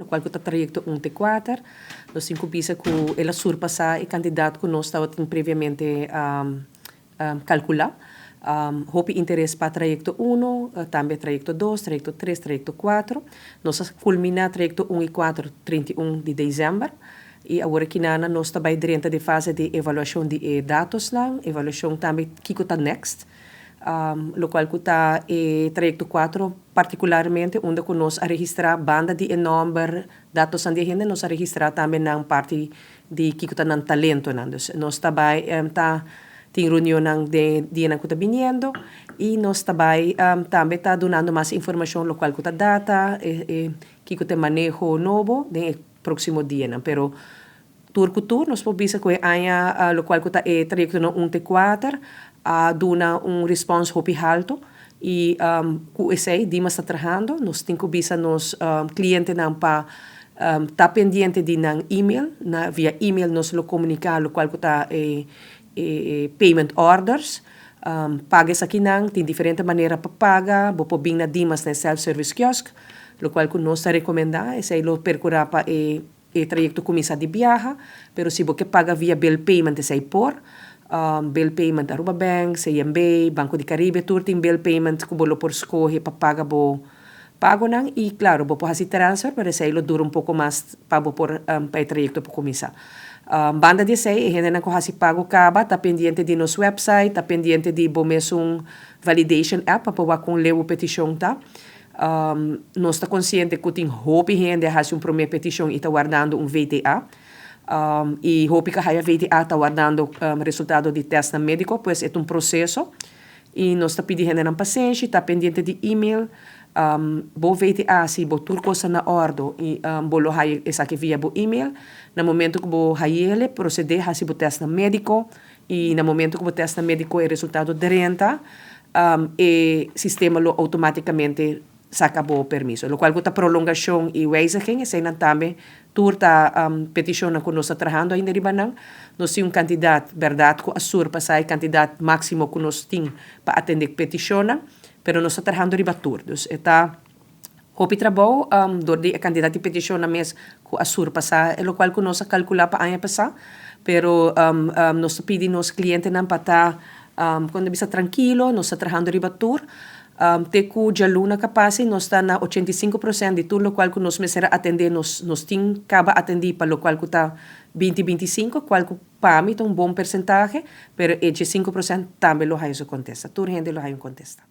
Lokual ku ta trayekto un te kuater. Nos tin ku bisa ku el a surpasá e kantidat ku nos tabatin previamente kalkulá. Hopi interes pa trayekto uno, tambe trayekto dos, trayekto tres, trayekto kuater. Nos a kulminá trayekto un i kuater 31 di desèmber i awor akinan nos ta bai drenta den fase di evaluashon di e datosnan, evaluashon tambe kiko ta next, lokual ku ta e trayekto kuater partikularmente unda ku nos a registrá banda di e nòmber, datosnan di e hende, nos a registrá tambe nan parti di kiko ta nan talentonan. Dus nos ta bai ta tin reunionnan den dianan ku ta biniendo i nos ta bai tambe ta dunando mas informashon lokual ku ta data, e kiko ta e maneho nobo den e próksimo dianan. Pero tur ku tur nos por bisa ku e aña lokual ku ta e trayektonan un te kuater a duna un respons hopi haltu i ku esei Dimas ta trahando. Nos tin ku bisa nos klientenan pa ta pendiente di nan email. Na via email nos lo komuniká lokual ku ta e e payment orders. Paga esakinan, tin diferente manera pa paga. Bo por bin na Dimas na e self service kiosk, lokual ku nos ta rekomendá. Esei lo perkurá pa e e trayekto kuminsá di biaha. Pero si bo ke paga via bill payment esei por. Bill payment Aruba Bank, CMB, Banco di Caribe tur tin bill payment ku bo lo por skohe pa paga bo pagonan. I klaro bo por hasi transfer pero esei lo dura un poko mas pa bo por pa e trayekto por kuminsá. Banda di esei e hendenan ku hasi pago kaba ta pendiente di nos website, ta pendiente di bo mesun validation app pa por wak kon leu bo petishon ta. Nos ta konsiente ku tin hopi hende a hasi un promé petishon i ta wardando un VTA. I hopi ku a haya VTA ta wardando resultado di tèstnan médiko, pues e ta un proseso. I nos ta pidi hendenan pasenshi, ta pendiente di email. Bo VTA si bo tur kos ta na òrdu i bo lo haya esaki via bo email. Na momento ku bo hay'el, prosedé hasi bo tèstnan médiko i na momento ku bo tèstnan médiko e resultado drenta, e sistema lo outomátikamente saka bo permiso. Lokual ku ta prolongashon i wijziging, eseinan tambe tur ta petishonnan ku nos ta trahando ainda riba nan. Nos tin un kantidat, bèrdat ku a surpasá e kantidat máksimo ku nos tin pa atendé petishonnan, pero nos ta trahando riba tur. Dus e ta hopi trabou dor di e kantidat di petishonnan mes ku a surpasá e lokual ku nos a kalkulá pa aña pasá. Pero nos ta pidi nos klientenan pa ta, kon ta bisa, trankilo, nos ta trahando riba tur. Te ku djaluna kapasi nos ta na 85% di tur lokual ku nos mester a atendé nos nos tin kaba atendí pa lokual ku ta 2025, kual ku pa mi ta un bon persentahe, pero e 15% tambe lo haya su kontesta. Tur hende lo haya un kontesta.